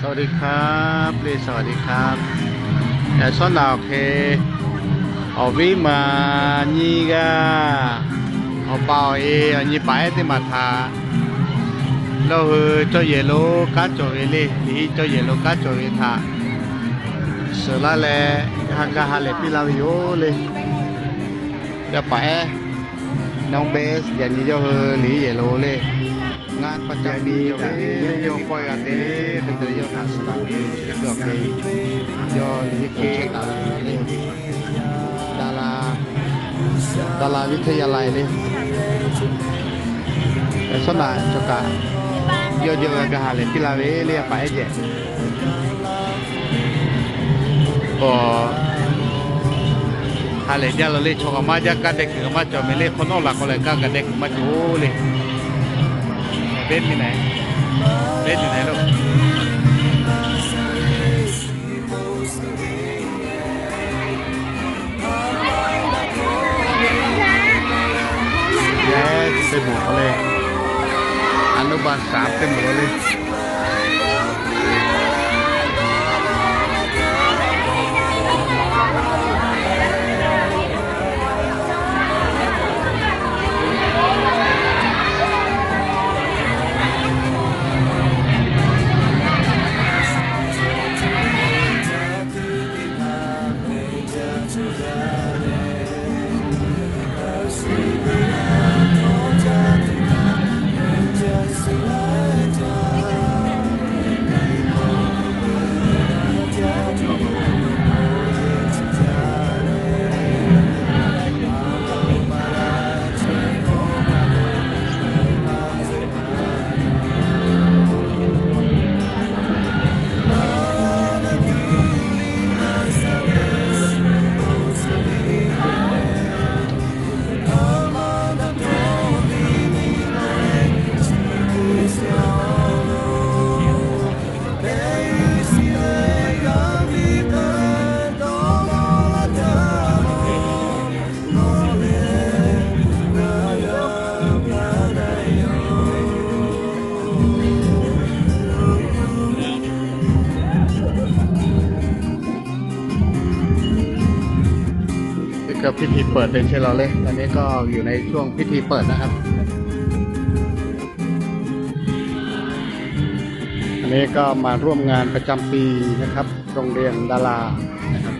สวัสดีครับ เรียก สวัสดีครับ Yaꞈ shawˉ naꞈ awˬ hk'e, awˬ viˉ maˬ nyiˇ g'aˇ, awˬ pa awˬ e awˬ nyi paˍ ehˉ teˇ maˬ htaꞈ yawˇ hui cawˇ yehˬ lo kanˉ cawˬ ve le. Liꞈ hiˆ cawˇ yehˬ lo kanˉ cawˬ ve htaꞈ suhˍ laˇ leh, ha ga ha lehˬ piˇ laˇ ve yoˬ le. Yaˇ paˍ ehˉ Nawˉ Beˉ yaꞈ nyi yawˇ hui liꞈ hiˆ yehˬ lo le. Ngaˇ pa ca nyi ve yawˇ pawehˇ g'a te le, hk'e te yawˇ htaꞈ suhˍ laˇ ve, yawˇ liꞈ hiˆ k'oˆ chehˇ taˍ ve le. ดารา ดาราวิทยาลัย le. Yaꞈ shawˉ naꞈ chaw kaꞈ yawˇ jawˇ g'a ga ha lehˬ piˇ laˇ ve le, yaˇ paˍ ehˉ jehˬ. K'o, ha lehˬ jaˇ la le, chaw kaꞈ maˇ jaˇ, kaˇ deh kuiˬ kaꞈ maˇ cawˬ meh le, hk'awꞈ nawˉ la k'o leh kaˇ kaꞈ deh kuiˬ maˇ cawˬ le. Beˉ nyi na, beˉ nyi na lo. Yaˇ teˇ moˍ k'o le, อนุบาลสาม teˇ moˍ lo le. Piˇ kaꞈ พิธีเปิด te chehˇ la le. ตอนนี้ก็อยู่ในช่วงพิธีเปิดนะครับ อันนี้ก็มาร่วมงานประจำปีนะครับ โรงเรียนดารานะครับ